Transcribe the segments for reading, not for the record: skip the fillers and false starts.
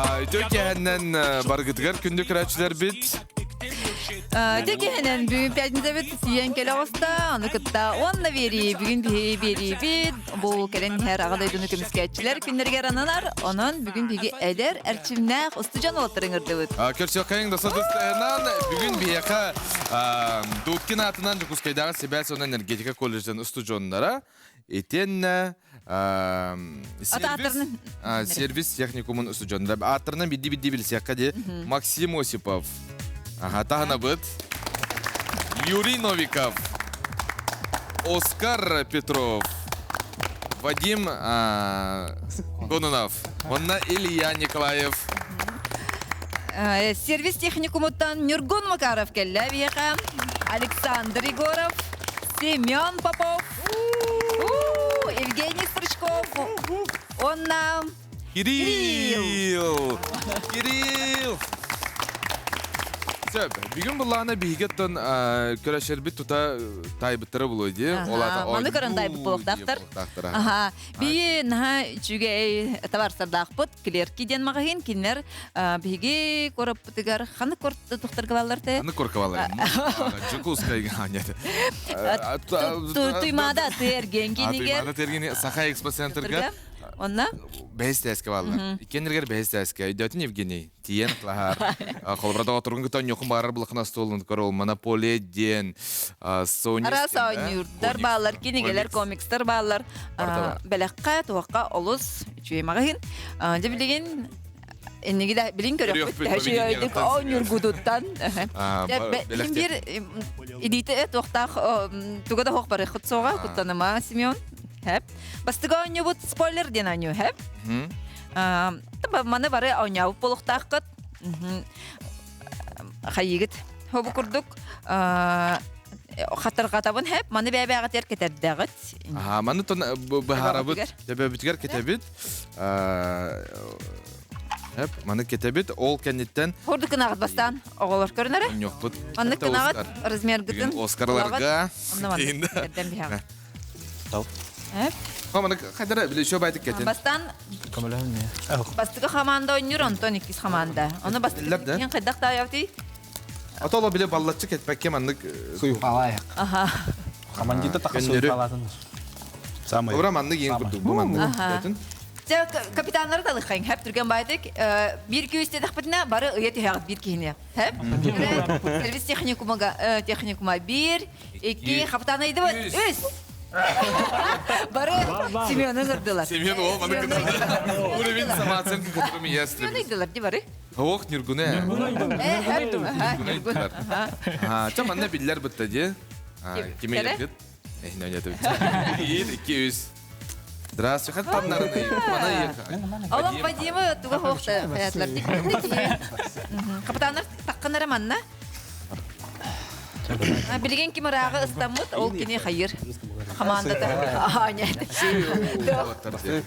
Үтүө киэһэннэн баргытыгар күндү көрөөччүлэрбит. Үтүө киэһэнэн бүгүн пятницабыт тиийэн кэлэ оҕуста, ону кытта уонна биэрии бүгүн биһиги биэриибит бу кэлэн иһэр аҕа дойдуну көмүскээччилэр күннэригэр ананар. Онон бүгүн биһиги эдэр, эрчимнээх устудьуон уолаттары ыҥырдыбыт. Көрсүөххэйиҥ досадыстаһынан бүгүн биһиэхэ Дудкин аатынан Дьокуускайдааҕы сибээс уонна энергетика колледжын устудьуоннара итиэннэ сервис, сервис техникумун устудьуоннара ааттарынан бидди-бидди билсиэххэ дии Максим Осипов, аха таһынабыт Юрий Новиков, Оскар Петров, Вадим Кононов, онна Илья Николаев. Сервис техникумуттан Нюргун Макаров кэллэ биһиэхэ, Александр Егоров, Семен Попов, Евгений Стручков уонна Кирилл! Кирилл! Сөп. Бүгүн буллаана биһиги оттон көрөшөрбүт тута таайбыттара булуо дии. Маны көрөн таайбыт буолуохтаахтар. Аха. Биһи наһаа үчүгэй табаарыстардаахпыт. Клерки диэн маҕаһыын кинилэр биһиги куораппытыгар ханнык куорат баллар те? Ханнык куоракка баллар? Дьокуускайга нет. Туймаада аты эргиэн кинигер. Туймаада тергени Саха Экспо центрга. Онна? Бэһис тээскэ баллар. Иккиэннэригэр бэһис тээскэ. Өйдөөтүн Евгений? Тиийэн атлаһар. Холобура доҕотторгун кытта онньуохун баарар булахына остуолун көрө Монополия диэн Sony Араас оонньуурдар бааллар, кинигэлэр, комикстар бааллар. Бэлэххэ, туохха олус үчүгэй маҕаһыын. Дьэ билигин инниги да билин көрөхпүт үчүгэйдик оонньуургутуттан. Дьэ биир идиите туохтаах туга да хоох барыххыт суоҕа куттаныма Семен. Хэп. Бастыгы оонньуубут спойлер диэн оонньуу хэп. Маны бары оонньообут буолуохтааххыт. Хайыгыт. Хобу курдук хатырҕатабын хэп маны бэйбээҕитигэр кэтэрдэҕит. Аха, маны тон быһаарабыт, төбөбүтүгэр кэтэбит. Хэп, маны кэтэбит, ол кэнниттэн Курдук гынаҕыт бастаан оҕолор көрүнэрэ. Онньохпут. Маннык гынаҕыт размергытын. Оскарларга. Онно биһэҕит. Маны хайдара били еще байтык кетин. Бастаан Бастакы хамаанда ойнуур, онтон иккис хамаанда. Ону бастакы киһин хайдах таайабытый? Ото оло биле баллаччы кетпекке маннык суйхалаайық. Аха. Командирда тақа суйхалатын. Самый. Ура маннык ең курдук бу маннык. Дьэ, капитаннары талыххайын хэп түргэн баайдык. Биир күүс диэтэхпитинэ бары ыйа түһэҕит биир киһини. Хэп. Сервис техникумага техникума биир, икки, капитан ыйдыбыт, үс. Бары Семены ырдылар. Семен ол маны кытырды. Уровень самооценка, которым я Семен ыйдылар ди бары. Ох, Нюргуне. Нюргуне. Ча манна биллер бытта ди. Ким елгит? Биир, икки, үс. Здравствуй, хат тамнарын Олох Вадимы туга хоохта хаyaтлар Капитаннар таккынара манна. Билигин ким ырааҕы ыстаммыт, ол кини хайыр. Хамаандата.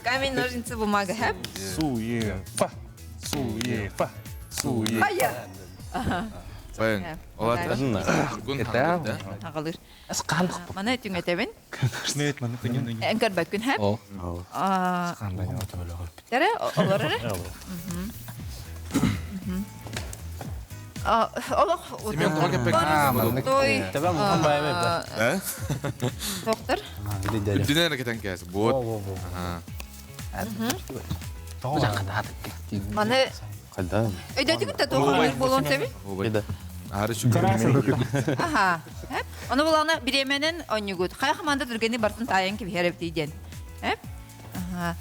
Камень, ножницы, бумага. Суефа. Суефа. Суефа. Хайа. Баян. Олата. Агалыр. Маны түҥэтэбин. Эн көрбөккүн хэп. Тере олор эрэ. Олох Семен тоҕо кэппэккин? Той. Доктор. Үрдүнэн эрэ кэтэн кээс. Вот. Маны Өйдөтүгүт да туох буолуон сөбүй? Аха. Ону булаана бириэмэнэн оонньугут. Хайа хамаанда түргэни бартын таайан кэбиһэр эбитий диэн. Аха.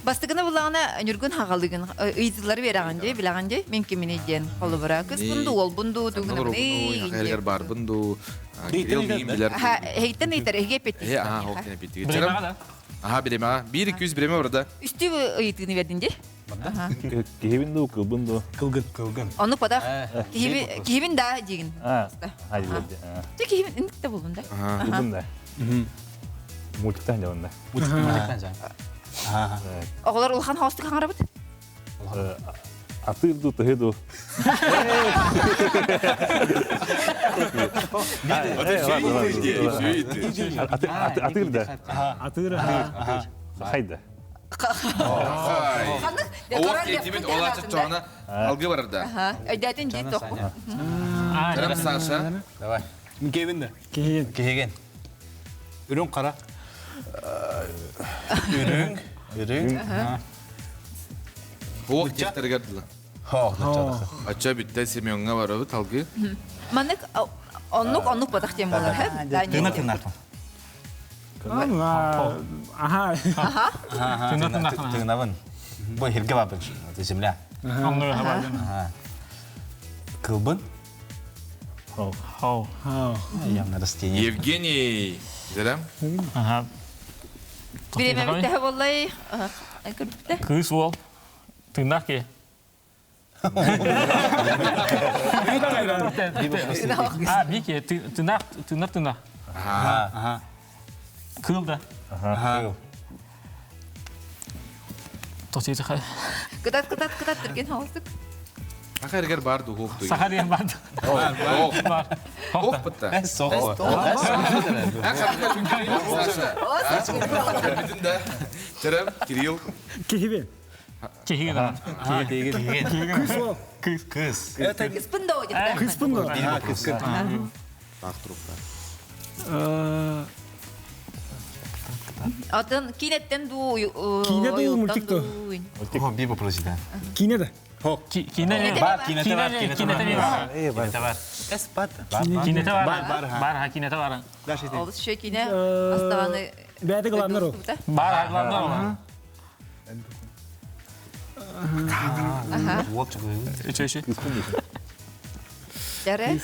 Бастакыны булаҕына Ньургун хаҕалыгын ыйытыылары биэрэҕин дии, билэҕин дии, мин киминий диэн холобура. Кыспын дуу, уолбун дуу, тугунабыный Хайыгар баарбын дуу, Кирилл миигин билэр. Аха, эһигиттэн ыйытар, эһиги эппиттиир. Аха, ол кини эппиттиир. Аха, биремэҕэ. Биир икки үс биремэ барда. Үстүү ыйытыыны бердин дии. Киһибин дуу, кылбын дуу? Кылгын. Кылгын. Ону подах. Киһибин да диигин. Ты киһибин инник да булбун да. Булбун да. Мультиктан дьонна. Мультиктан жан. Оҕолор улахан хоостук хаҥарабыт. Атыыр дуу, тыһы дуу. Атыыр да. Атыыр. Хайда. Ханнык Оох тиэтибит ол аччоҕуна алгы барар да. Өйдөөтүн дии тоқпу. Кырам Саша. Давай. Кевин да. Киһигин. Киһигин. Үрүҥ қара. Үрүҥ. Үрүҥ. Оох тиэхтэригэр дылы. Хоох, Ачча бүттэ Семеҥҥа барабыт алгы. Маннык оннук оннук батах диэн буолар. Тына тына. Аха. Тына тына. Тынабын. Бу хирге бабын. Это земля. Кылбын. Хау. Явно растение. Евгений. Зерем. Ага. Биреме бүттэһэ боллай. Көрбүттэ. Кыыс уол. Тыыннаах киһи. А, бики, тыыннаах, тыынар тыыннаах. Ага. Кыыл да. Ага. Тоситы Кытат кытат кытат түрген хавыстык. Аха эргер бар ду хоох Саха диэн бар. Ох. Бар. Ох бытта. Соқ. Саша. Бүтүн да. Терем, Кирилл. Киһибин. Киһи да. Кыз. Кыз. Кыз. Кыспын да деп. Кыспын да. Кыз. Так трупта. Атын кинеттен ду Кине ду, мультик ду. О, би попроси, да. Кине да. Кине Бар, кинете бар, кинете бар. Кинете бар. Эс бат. Кинете бар. Бар, ха кинете бар. Олус шөй кине астағаны Бәді главный роль. Бар, главный роль. Вот Үчө үчө. Дәрі.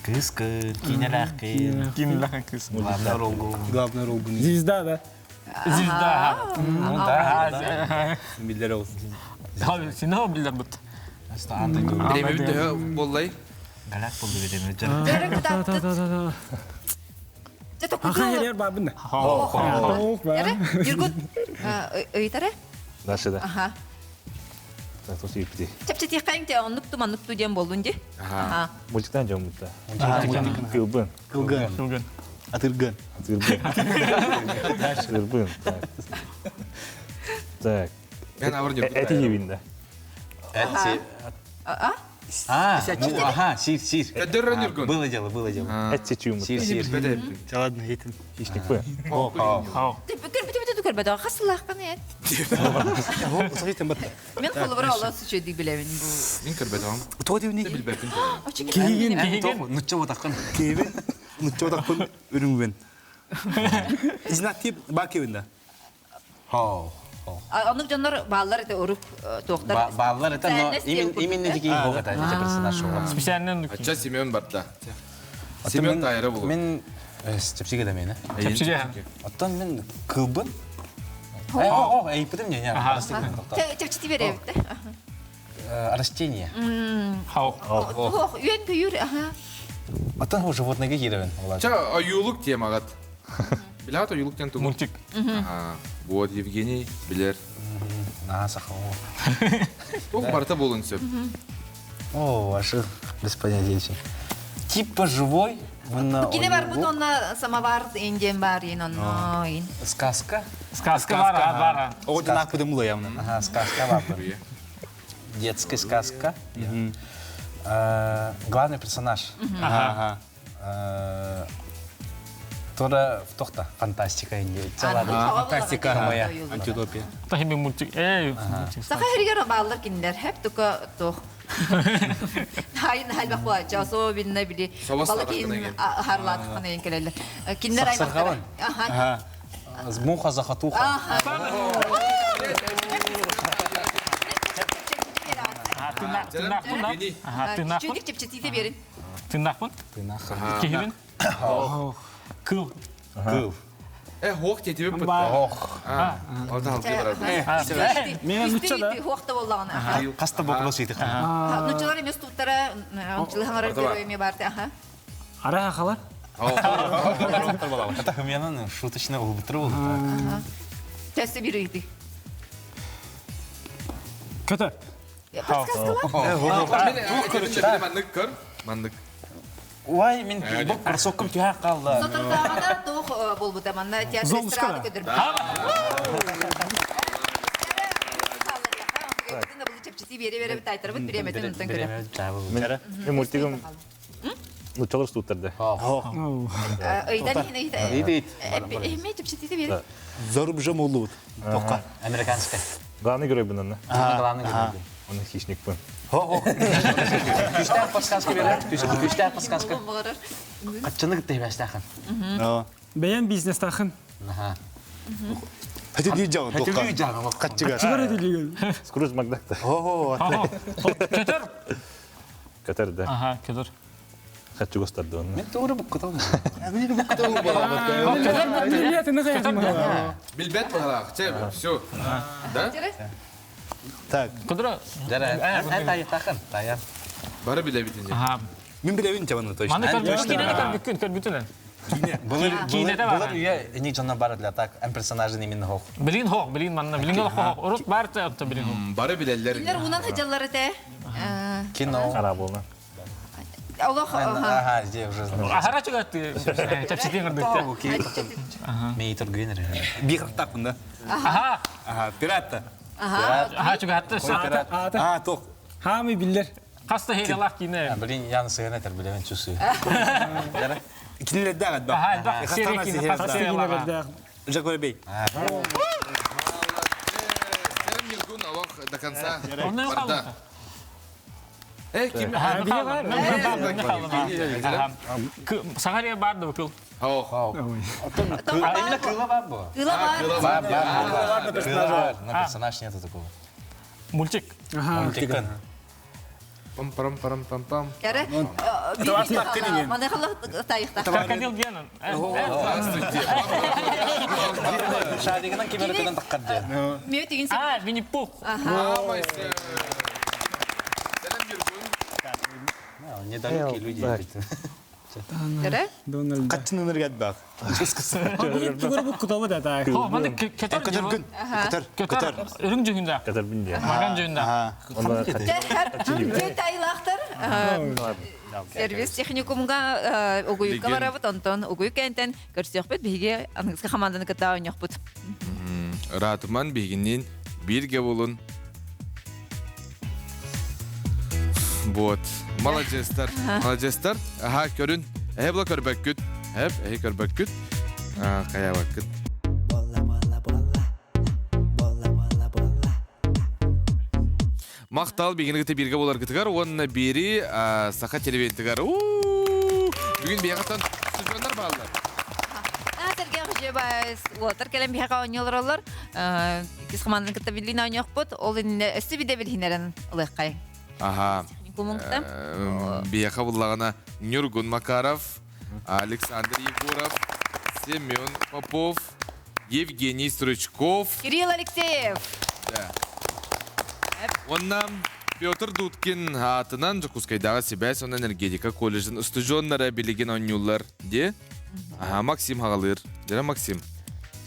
Кыз, кыз, кинелах, кыз. Кинелах кыз. Главный роль. Главный роль бұл. Звезда да. Звезда. Ну да. Билдер olsun. Сине билдер бут. Биреме бүттэһэ боллай. Галак болды береме. Дәрі кытатты. Аха херер бабын да. Ох, ба. Дәрі, Юргут, ыйтары? Дальше да. Аха. Так, тоси ипти. Чапчати қайың те оннук ту маннук ту диэн болдун ди. Аха. Мультиктан жон бутта. Кылбын. Кылгын. Кылгын. Атыргын. Атырбын. Атырбын. Так. Так. Мен авыр Эти жебин да. Эти. А? А, ну, ага, сир, сир. Көдөррөн Юргун. Было дело, было дело. Эти чуймут. Сир, сир. Ладно, етім. Хищник пы. Көрбүтү бүтү көрбөдө хасылааккан эт. Ұсақ бат. Мен холобура ола сүчөдү билебин бу. Мен көрбөтөм. Кто деп не? Билбеппин. Кийин. Нучча отаққан. Кевин. Нучча отақпын үрүңбен. Знак тип бар Кевин да. Хо. Онук дьоннор бааллар это уруп туохтар. Баллар это, но именно такие бог это, эти персонаж. Специально Ача Семен барда. Семен тайры болу. Мен чепсиге да мені. Чепсиге. Оттон мен кылбын. Э, о, о, эй, пытым не, не, Чепчити беребит. Растение. Хау. Ох, үйен күйүр, аха. Оттон ху животныйга киребен. Ча аюлук темагат. Билат аюлук тен туму. Мультик. Ага. Вот Евгений билер. На, сахау. Ох, барта болун сөп. О, ваши без понятия. Типа живой. Кине бар бут онна самовар инден бар ин онно ин. Сказка. Сказка бар, бар. О, знак подымла явно. Ага, сказка бабы. Детская сказка. Главный персонаж. Ага. Тура в тохта. Фантастика. Фантастика. Моя. Антиутопия. Тахими мультик. Эй, мультик. Саха херигер бааллар кинилер хеп тука тох. Хайын халбах була жасо бинне били. Собас Балык сарактан ин еген. харлат кана келелер. Кинилер аймактар. Аха. Муха захотуха. Тынаахпын. Евгений. Аха, тынаахпын. Чүдүк чепчетите берин. Тынаахпын. Киһибин. Кыл. Кыл. Э, хоох тетибип бутта. Ох. Алда алды барар. Мен нучча да. Хуакта боллагана. Каста вопрос ити. Нуччалар эмес туттара, ончылы хаңарар берөйме барты. Аха. Ара хахалар. Это хумянаны шуточно улбытры болды. Төсі бір үйді. Көтөр. Подсказкалар? Мен маннык көр. Маннык. Уай, мен бұл кроссовкам түйә қалды. Сотыртағана тоқ болбута манна театр Золушка. эстрада көдір. Кыайбытын да булу чэпчэтии биэрэ-биэрэ таайтарбыт бириэмэтин онтон көрө. Мен мультигым нуччалар устууттарда. Ыйтан иһин ыйта. Эми чэпчэтиитэ биэрэ. За рубежом улуут. Тоққа. Американская. Главный герой бунанна. Главный герой. Оны хищникпын. Күстээх подсказка берер. Күстээх подсказка. Хаччыны кытта хибэстээхин. Бэйэн бизнестахын. Хати дии жаҕын туохха. Хаччыгар. Чыгар этилигин. Скрудж Макдакта. Көтөр. Көтөр да. Аха, көтөр. Хаччы гостарды онно. Мен тугуру буккутал. Билбет баһалаах. Чэ, все. Да? Так. Көтөр. Жара, тайытахын, таян. Бары билэбит Аха. Мин билэбин чабаны точно. Маны көрбүтүн, көрбүтүн, көрбүтүн. Киинете бар. Булар үйе эни жонна бар для так, эм персонажын именно хох. Билин хох, билин манна, билин хох. Урут бар та билин хох. Бары билэллэр. Кинилер унан хыдьаллар этэ. Кино. Ара болна. Олох. Ага, где уже знаю. Ахара чугатты. Чэпчэтии көрдүктэ. Мейтер Гвинер. Биир тахпын да. Аха. Аха, пиратта. Аха чугатты. Аа, тох. Хаамый биллер. Хаста хегалах кине. Блин, ян сыгын этер билемен чусы. Кинилердээҕит ба. Аха, элбэх серия кине, хаста сериялаах. Жак Воробей. Ньургун олох до конца. Онно Барда. Э, ким? Сагария бар да кыл. Ох. Именно кыла бар бу. Кыла бар. Бар, бар, бар. Кыла бар. На персонаж нету такого. Мультик. Мультиктан. Пам парам парам пам пам. Кәрі. Маны халах тайықта. Крокодил Генон. Здравствуйте. Шадигынан кемер көдөн таккарды. Меу деген А, Винни-Пух. Сәлем Ньургун. Недалекие люди. Кәрі. Дональд. Хаччын ыныргат бак. Тугур бу кутабы да так. Хо, маны кетер. Көтөр күн. Көтөр. Көтөр. Үрүң жүгүндө. Көтөр бин де. Маган жүгүндө. Жөт айлақтар. Сервис техникумга угуйка барабыт, онтон угуй кентен көрсөкпүт биһиги аныгыска хаманданы кытта ойнохпут. Ратыман бигиннин бирге болун. Вот. Молодецтар. Молодецтар. Аха, көрүн. Эһэ була көрбөккүт. Эп, эһи көрбөккүт. Каябаккыт. Мақтал бигини бирге болар кытыгар, онна бири саха телевизоргар. Бүгүн бияғаттан студиондар бағалар. Сәрге жебайс. Уотар келен биһака ойнолоролор. Кис хаманданы кытта билин ойнохпут. Ол инне өссө биде билхинерен ылыккай. Аха. Техникумуңта. Бияха буллагана Нюргун Макаров, Александр Егоров, Семен Попов, Евгений Стручков. Кирилл Алексеев. Да. Онна Петр Дудкин атынан Жакускайдағы Себәс он энергетика колледжин студионнары билеген ойнулар де. Ага, Максим Хагалыр. Дера Максим.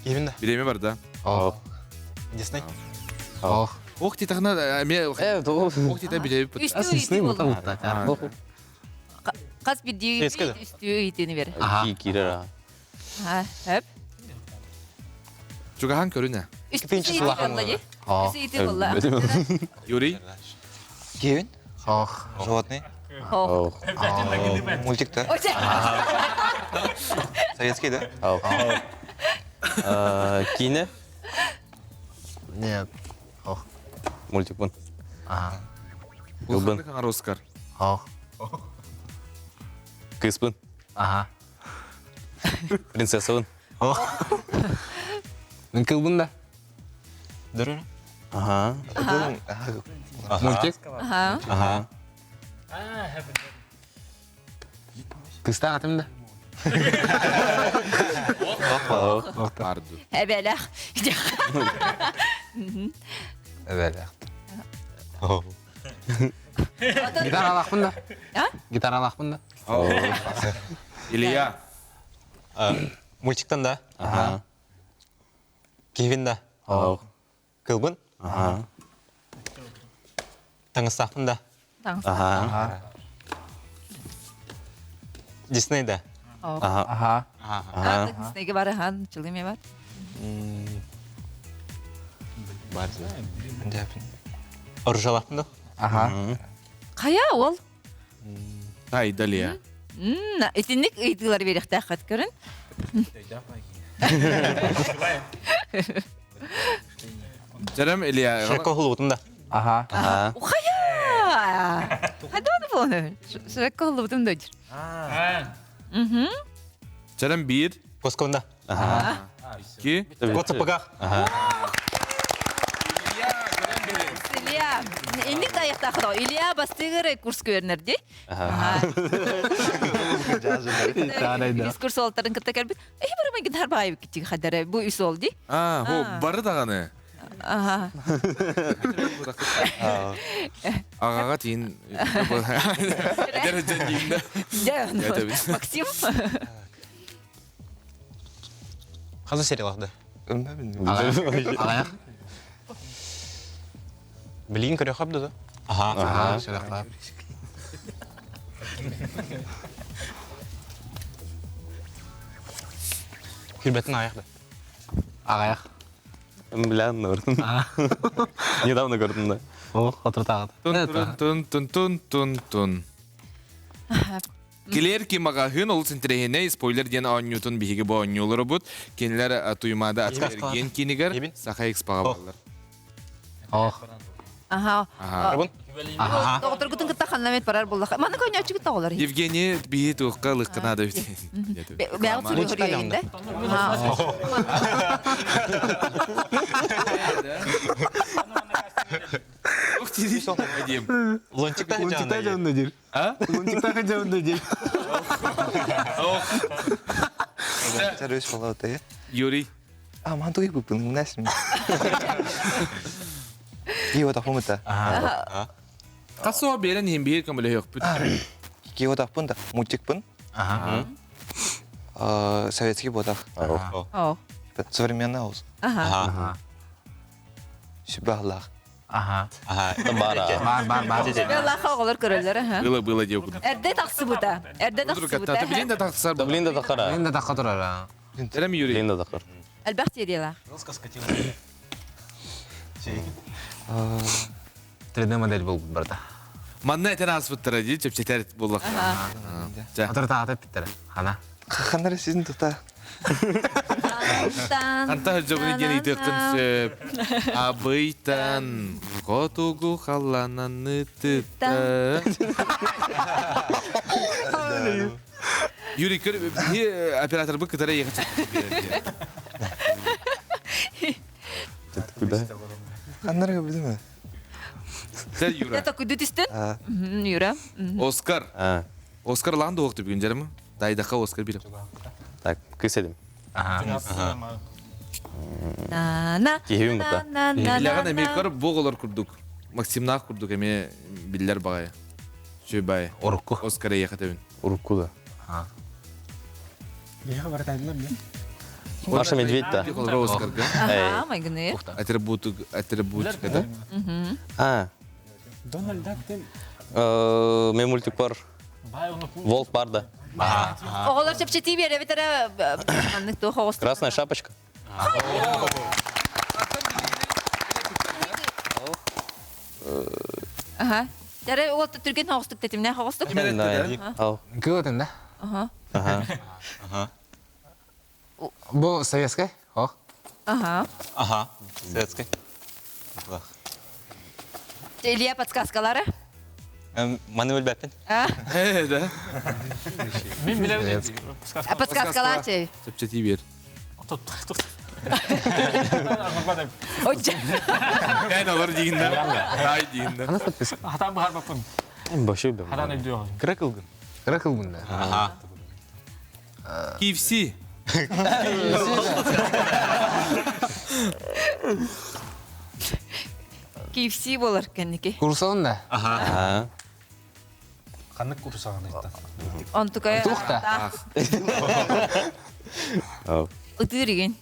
Именно. Биреме бар да. Ох. Дисней. Ох. Ох, ти тахна, ме Ох, ти та биле. Үстүү ити болду. Кас бирди үстүү итини бер. Кирера. Ха, хөп. Чугахан көрүнө. Үстүү ити болду. Үстүү ити болду. Юрий. Кевин? Ох. Животные? Ох. Мультик, да? Советский, да? Кине? Нет. Ох. Мультик бун. Ага. Улхан Оскар. Ох. Кыспын. Ага. Принцесса бун. Ох. Мен кылбын да. Дөрөр. Ага. Мультик? Ага. Ага. Кыста атым да. Пардон. Эбелэх. Эбелэх. Гитара алақпын да. Гитара алақпын да. Илья. Мультиктан да. Ага. Кевин да. Кылбын. Ага. Таңыстақпын да. Ага. Дисней да. Ага. Ага. Диснейге бар, хан, чылыме бар. Бар. Оржалаппын да? Аха. Хайа ол? Тайдалия. Итинник ыйытыылар биэриэхтээххит көрүн. Дьэрем Илья. Шрекко холубутум да. Аха. Аха. Хайа! Хайдах буолуну? Шрекко холубутум да. Дьэрем биир. Косконда. Аха. Ки. Кот саппагах. Илья, инник тайыктаах Илья бастыгыр курс көрнөр ди. Дискурс олтарын кытта кэлбит. Эһи бары майгын харбаайбыт китиги хадара бу үс ол ди. А, хо бары даҕаны. Аха. Аҕаҕа тиин. Эдэр дьон диин да. Максим. Хазы сериалах да. Аҕайах. Билигин көрөхөп да. Аха. Сүрэхлээх. Күрбэтин аяқ да. Аҕайах. Бля, нордун. Недавно көрдüm да. О, отуртааҕыт. Тун тун тун тун тун тун. Килер маҕаһыын олус интэриэһинэй спойлер диэн оонньуутун биһиги бу оонньууларыбыт. Кинилэр Туймаада Ацкерген кинигэр Саха Экспоҕа баллар. Ох. Аха. Аха. Аха. Доҕотторгутун кытта ханна барар буллах. Маны көйнөчү кытта олар. Евгений биһи туохка лыккына да бит. Бэҕит сүрү да. Ох тири. Лунтикта Лунтикта жауында дир. А? Лунтикта жауында дир. Террорist болот, э? Юрий. А, ман туги бупын, насим. Кио тахпун та. Қасуа берен хим бир кем биле yok бүт. Кио тахпун та. Мультикпын. Аха. Советский ботах. О. Современный ауыз. Аха. Аха. Сүбәлах. Аха. Аха. Бара. Бар бар бар. Бэллаха оҕолор көрөллөр, аха. Было было деп. Эрдэ тахсыбыта. Эрдэ тахсыбыта. Билин да тахсар. Блин да тахара. Мен да тахха турар. Терем Юрий. Блин да тахар. Элбэх сериялаах. 3D модель был барда. Манна этен аспыттара ди чепчетер буллак. Отуртааҕыт эппиттэрэ. Хана. Ханара сизин тута. Анта жобуни диэн ыйтыаххын сөп. Абыйтан хотугу халлананы тытта. Юрий, көр, оператор бы кытара ехать. Куда? Ханара билме. Сен Юра. Это куду түстүн? Юра. Оскар. Оскар лаан да оқты бүгін жарымы? Дайдақа Оскар билеп. Так, кыседим. Аха. На на. Киһибин бута. На на Биляган эме көр боголор курдук. Максимнаах курдук эме биллер багай. Шөй бай. Урукку. Оскар ехать эбин. Урукку да. Бэйэ баратайдылар бile. Маша медведь да. Оскарга. Аха, майгыны. Атрибут атрибутика да. А. Дональд Дак тен Мен мультик бар. Волк бар да. Оҕолор чэпчэтии биэрэ битэрэ маннык туох оҕус. Красная шапочка. Аха. Тәрэ уол түрген оҕустук тэтимнээх оҕустук. Кыытын да. Аха. Аха. Бу советскай? Ох. Аха. Аха. Советский. Илья подсказкалары. Мануэль Бэппин. А? Да. Мен билем. Подсказкалар чей. Чепчети бер. Отжа. Кайн олар дегенде. Ай дегенде. Ана подписка. Хатан бахар бапын. Башы билем. Хатан өйдү. Кыракылгын. Кыракылгын да. Аха. KFC. KFC болар кенники. Курсаун да. Аха. Қанық курсаған айтты. Онтукая. Тухта. Ытыр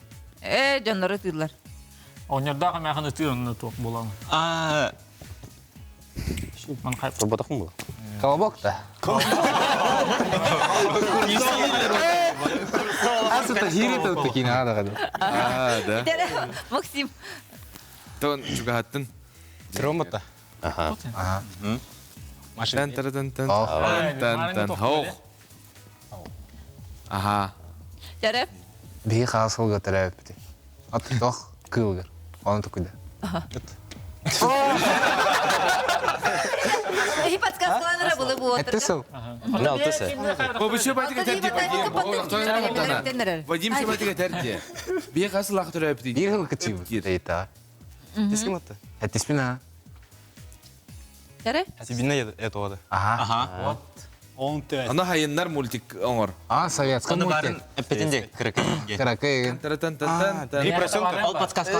Э, жоннор ытырлар. Оннордаах эмээхин ытыыр онно туох буолан. А, Ман хайп. Торботахын бу. Колобок да. Асыта хири такие надо гаду. А, да. Максим. Тон чугахаттын. Ромота. Аха. Тан тан тан тан тан Хоох. Аха. Жарып. Биһи хаас сылга төрөөбүппүт. Ат тох кыылгыр. Оны тукуйда. Эһи подсказкаланара булы бу Этте сыл. Не алтысы. Бу байтыга терди Вадим. Вадим байтыга терди. Бие хас лах төрөөбүт. Биир хыл кытыы. Дейта. Тиским атты. Эттиспин а. Жарып. Сибинне это оды. Аха. Он те. Аны хайыннар мультик оңор. А, советский Оны мультик. барын эппетинде кыракы. Кыракы. Тан тан тан тан. Три поросенка. Ол подсказка.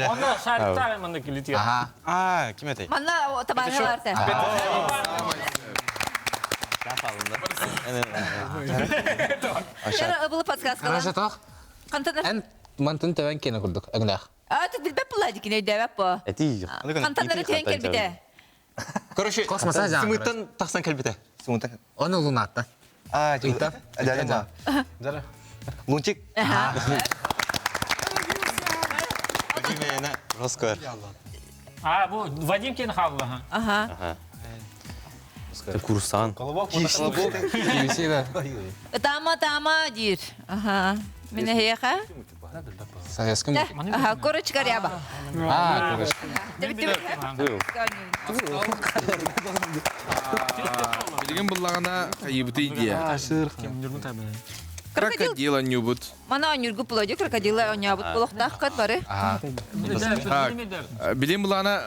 Онда шарттар мында келетиге. Аха. А, ким это? Манна табаны барты. Жара было подсказкалар. Хорошо тох. Кантан Эн мантын төбөн кене курдук. Өгнөх. А, тут билбеп була дикин өйдөбөп бу. Эти. Кантанары тен келбите. Короче, Космоса жаңы. Сымыттан тахсан кэлбите. Сумутан. Оны лунатта. А, Ыйта. Дядя. Лунтик. Вадим Роскор. А, бу Вадим кен халлы. Аха. Курсан. Кибиси да. Тама тама дир. Аха. Мине хеха. Советский мультик. Аха, корочка ряба. А, короче. Билген буллагана кайыбыты идея. Крокодил. Крокодила нюбут. Мана онюргу пулоди крокодила онябут болохтах кат бары. Так. Билен буллагана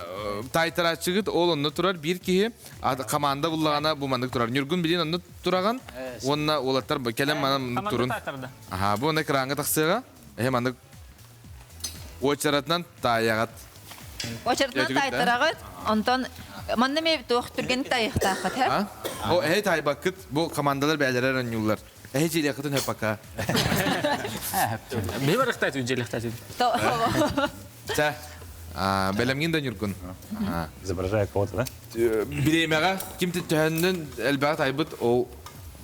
тайтарачыгыт ол онны турар бир киһи команда буллагана бу мандык турар. Нюргун билен онны тураган, онна олаттар келем мана турун. Аха, бу онна экранга тахсыга. Эхе мандык очаратынан таягат. Очертынан тайтарагыт. Онтон манна ме туох түрген тайыхтаахат, ха? А? О, эхе тайбакыт бу командалар бәлерер онюллар. Эхе жилекытын хөпака. Бе барыктайт үҗелектайт. Та. А, белемгин да Нюргун. Аха. Изображая кого-то, да? Биремеға ким төһөннөн элбэх тайбыт ол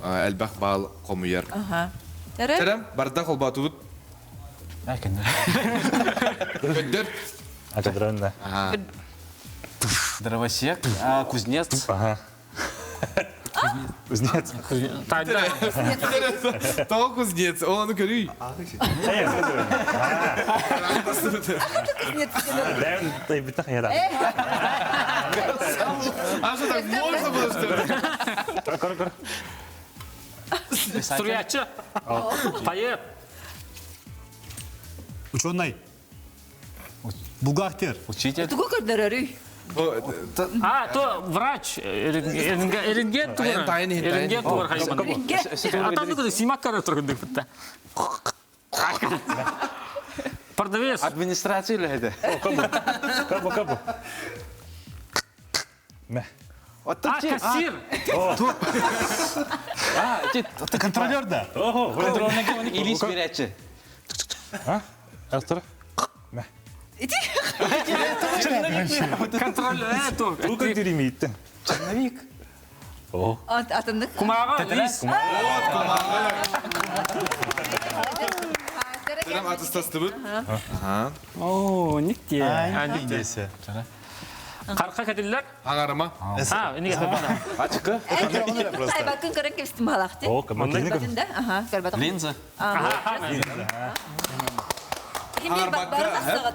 элбэх баал комуяр. Аха. Жарып. Терем барда холбатубут. Көддөр. А это да. Аха. Дровосек, а, кузнец. Ага. Кузнец. Тайда. Того кузнец, ол аны көрүй. Да, битах я да. А что так можно было, что ли? Кор, кор. Суруячы. Пайып. Ученый. Бухгалтер. Учитель. Тугу көрдөрөрүй. А, то врач. Эринген тугур. Тайын, тайын, тайын. Эринген тугур хайбан. Атанды күді симак кара тургундук битта. Продавец. Администрация или это? Кабу, кабу. Мә. А, кассир. А, ти Контролер да. Ого, контрольный илис беречи. А? Астыр. Мә. Контроль. То. Тука диремейті. Черновик. О. Атындык. Кумага лис. Терем атыстастыбыт. О, никте. А, никте. Карка кадиллер. Аңарыма. А, эмнеге табана. Ачыкы. Тайбакын көрөн кепстим балакты. О, кабу. Батында, аха, көрбатым. Линза. Химир Аңарбакка,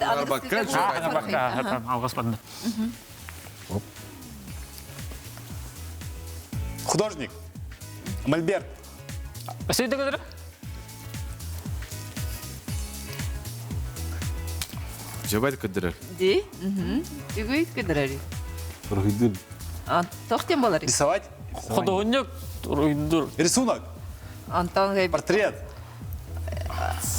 аңарбакка, Бакка, алгас банда. Художник. Мольберт. Сөйдө көдөрө? Жабайт көддөрөр. Ди. Түгүй көдөрөр. Рухидыр. А, тохтен болар. Рисовать. Художник руйдур. Рисунок. Антон гай. Портрет.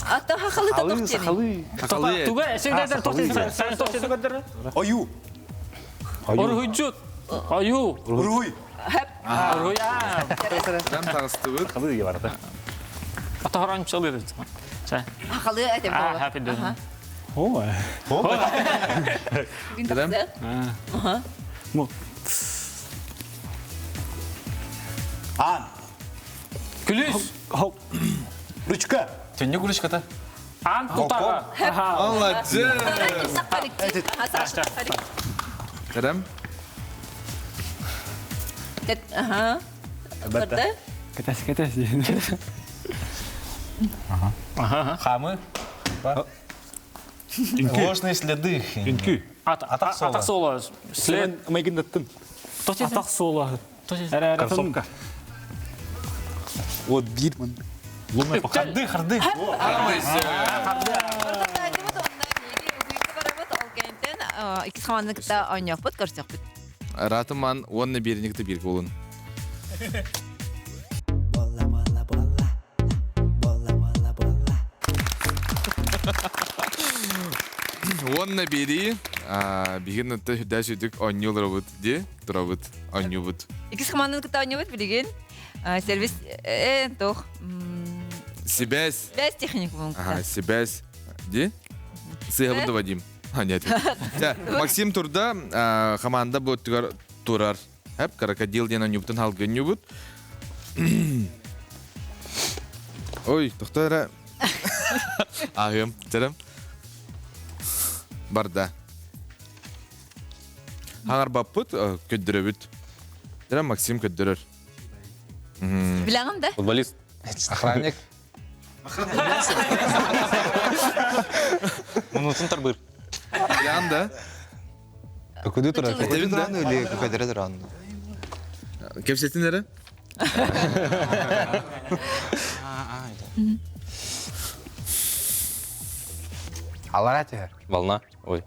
Ата хахалы та тохтен. Хакалы. Туга, сендер тохтен, сен тохтен көдөрө. Ою. Орхуджут. Аю. Руй. Руя. Терем тагыстыбыт. Хакалы бар да. Ата харан чалыр. Ча. Хахалы этем А, болар. happy day. О, Терем. Ан. Күлүс. Ручка. Түнне курочка-то. Ан тутаҕа. Молодец! Кэрем? Ага. Барда? Кэтэс, кэтэс. Хамы. Ложные следы. Үнкүү. Атах суола. След. Майгындаттын. Атах суола. Кроссовка. Вот биир мын. Лунная походка. Харды, харды. Иккис хамааны кытта оонньоохпут, көрсөхпүт. Ратыман уонна биэриник кытта бииргэ болун. Уонна биэрии биһигин ытта үрдээс үрдүк оонньууларабыт дии турабыт оонньуубут. Иккис хамааны кытта оонньуубут билигин сервис туох Сибээс. Сибээс техникумун Ага, сибээс ди. Сыһабын да Вадим. А, нет. Максим турда, команда бу өттүгэр турар. Хэп, крокодил диэн оонньуубутун халгы оонньуубут. Ой, тохто эрэ. Аһыам, терем. Барда. Хаҥарбаппыт, көддөрөбүт. Терем Максим көддөрөр. Билэҕин да? Футболист. Охранник. Мунутун тарбыыр. Билэҕин да? Көкүдү турар. Этэбин да? Или көдөрө туран. Кэпсэтин эрэ. Алара түһэр. Волна. Ой.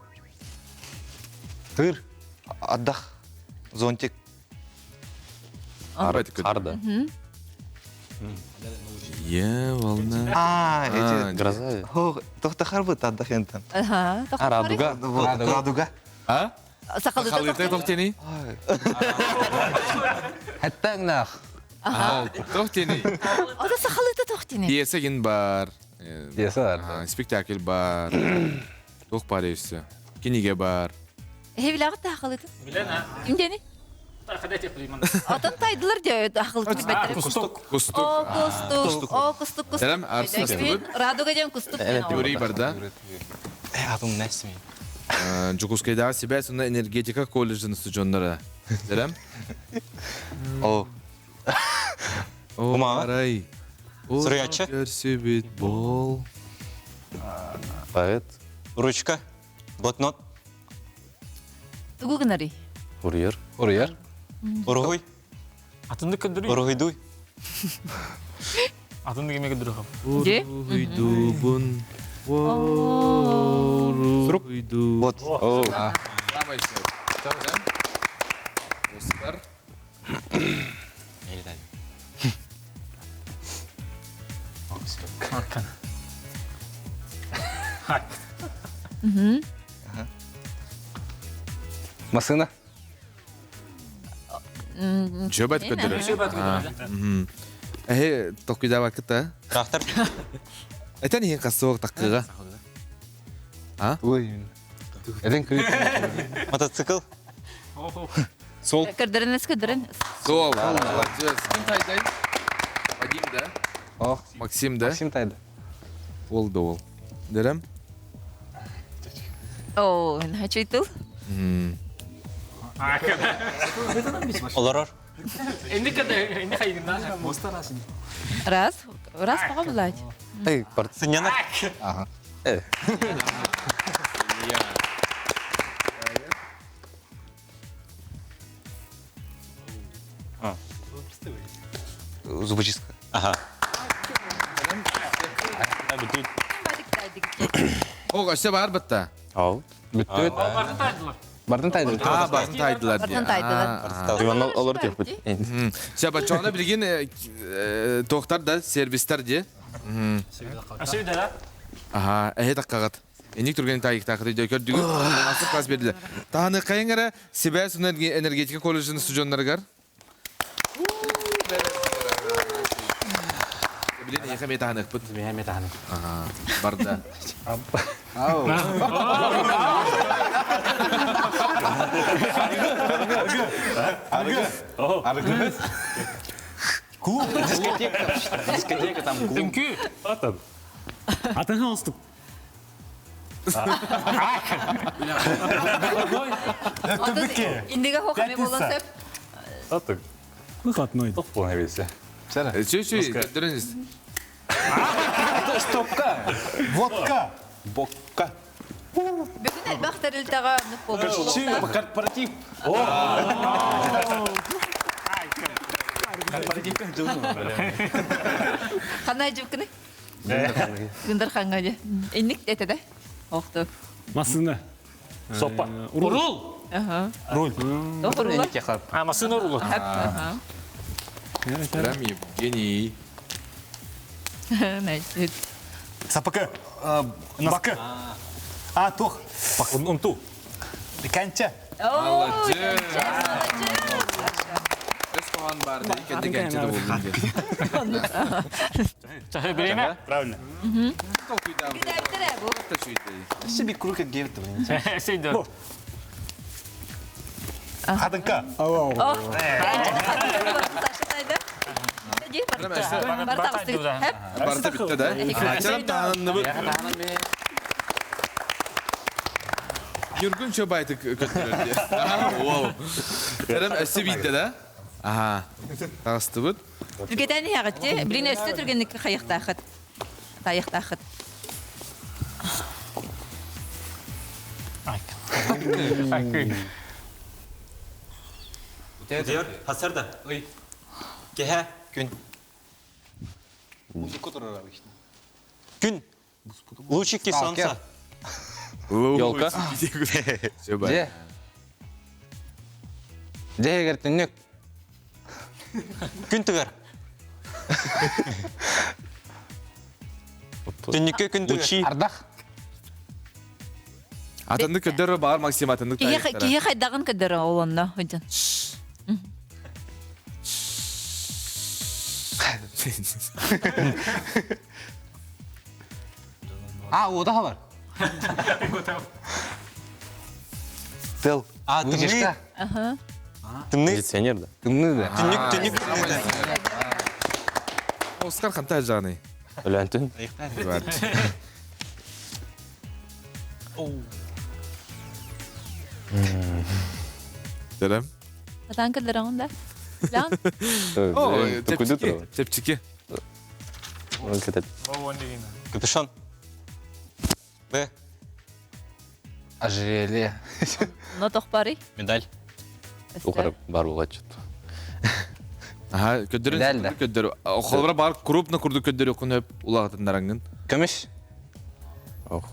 Тыр. Отдах. Зонтик. Арда. Е, волна. А, эти... Гроза. Тохтахар быт отдах энтен. Ага. А, радуга. Радуга. А? Сахалыта Халыта тохтени? Хаттаҥнаах. Тохтени. Ото сахалыта тохтини. Пьеса гин бар. Пьеса бар. Спектакль бар. Туох бар өссө. Кинигэ бар. Эһи билэҕит да сахалыта? Билэн а. Ким диэни? Отон тайдылар диэ сахалыта билбэттэр. Кустук. Кустук. О, кустук. О, кустук, кустук. Сэрем арсыстыбыт. Радуга диэн кустук диэн ол. Юрий барда. Э, атым нэсми. Дьокуускайдааҕы сибээс уонна энергетика колледжын устудьуоннара. Сэрем? О. О, Кумаҕа. арай. Суруйааччы. Көрсүбүт бол. Поэт. Ручка. Блокнот. Тугу гынарый? Курьер. Курьер. Уруһуй. Атынды көддөрүй. Уруһуйдуй. Атынды кеме көддөрү. Де? Уруһуйдубун. Уруһуйду. Вот. Самай сөп. Оскар. Аркан. Масына. Жөбәт көддөрөр. Жөбәт көддөрөр. Эһи токуйдаабакыта. Трактор. Этен иһин хасуох таккыга. А? Ой. Эден күйт. Мотоцикл. Сол. Көрдөрүн, көрдөрүн. Сол. Молодец. Ким тайдай? Вадим да? О, Максим да? Максим тайды. Ол да ол. Дерем? О, начайтыл. Олорор. Энди кede, энди хайгында. Раз, раз пока булать. Эй, порт. Сынянар. Ага. Э. Зубочистка. Ага. О, өссө бар бытта. Ау. Бүттүбүт. Бардын тайдылар. Бардын тайды. А, барын тайдылар. Бардын тайдылар. Иван олор теппит. Сәбә чоны билген тохтар да сервистер де. Ашыбыда да. Аха, эһи таккагат. Эник түрген тайык тақыры дө көрдүгү. Асып класс бердилер. Таханы кайыңара Сибээс энергетика колледжинин студенттарыгар. Билин эхе ме таханы бут. Меха таханы. Аха, барда. Аргы. Клуб. Дискотека. Дискотека там клуб. Үҥкүү. Атан. Атын холстук. Индига хо хаме болон сөп. Атык. Выходной. Топ болан эбисе. Чүй чүй, көддөрүнүз. Стопка. Водка. Бокка. Бүгүн элбэх тэрилтэҕэ Корпоратив. Корпоративка жылы. Ханна жупкыны? Гындар ханга же. Инник эте да. Охту. Масына. Сопа. Урул. Аха. Руль. Рул. А, масына рулу. Аха. Прям Евгений. Значит. Сапакы. Бакы. А, тух. Унту. Кәнче. Молодец. Өс кохан бар да, кенде кенче де болдун ден. Чахы биреме. Правильно. Гидәптер бу. Себе круг гевт. Сейдер. Хадынка. О. Барта битте да. Ачарам таанынны бу. Юргун чөбайты көттөрөр. Вау. Терем өссө битте да. Аха. Тагысты бут. Түргетәни ягытты. Билин өстө түргенник хаяктахыт. Таяктахыт. Диyor, hasarda. Oy. Kehe, gün. Gün. Лучики солнца. Елка. Чөбай. Де. Де егер түннүк. Күн тыгар. Түннүккө күн тыгар. Лучи. Ардах. Атынды көддөр бар Максим атынды Киһи хайдагын көддөр олонно ходжан. А, ода бар. Тыл. А, тымны. Вытяжка. Тымны. Кондиционер да. Тымны да. Түннүк, түннүк. Оскар ханта жаны. Өләнтін. Бар. Терем. Атан көддөр онда. Лан. О, Токуйду тепчики. туралы. Тепчики. Капюшон. Б. Ожерелье. Но тохпары. Медаль. Ухарып бар болған чыт. Аха, көддөрүн Дәл да. көддөр. Холбара бар крупно курду көддөр окун өп улагатындараңын. Көмүш. Ох.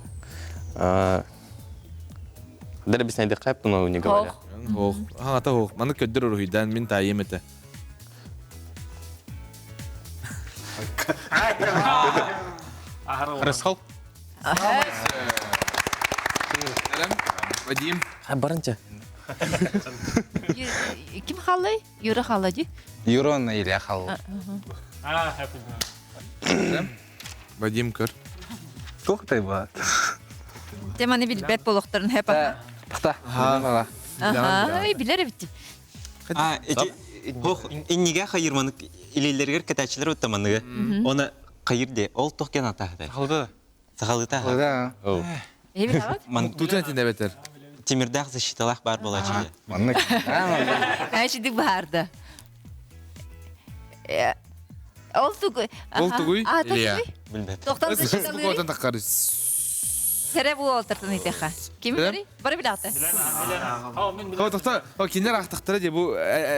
Дәл біз найдық қайып, но не говоря. Ох, ата ох. Маны көддөр уруйдан мин тайым эте. Рысқал. Терем. Вадим. Барынча. Ким халай? Юра халай. Юрон или хал. А, Терем. Вадим көр. Тоқтай ба. Теманы билбет болохторун хеп. Тақта. Аха. Аха, ой, билер бит. А, эти Хох, инниге хайырманык илелергер кетәчилер уттаманыгы. Оны хайыр де, ол тохкен атахты. Халды. Сахалыта. Да. Эби табат. Ман Тутен тинде бетер. темирдах защиталах бар болачы. Маннык. Әшидик барды. Ол тугуй. Ол тугуй, А, Илья. тугуй. Билбет. Токтан защиталары. Отан таккары. Сере бу олтыртын итеха. Ким Билем? бери? Бары билаты. О, тохта, о, киндер актактары де бу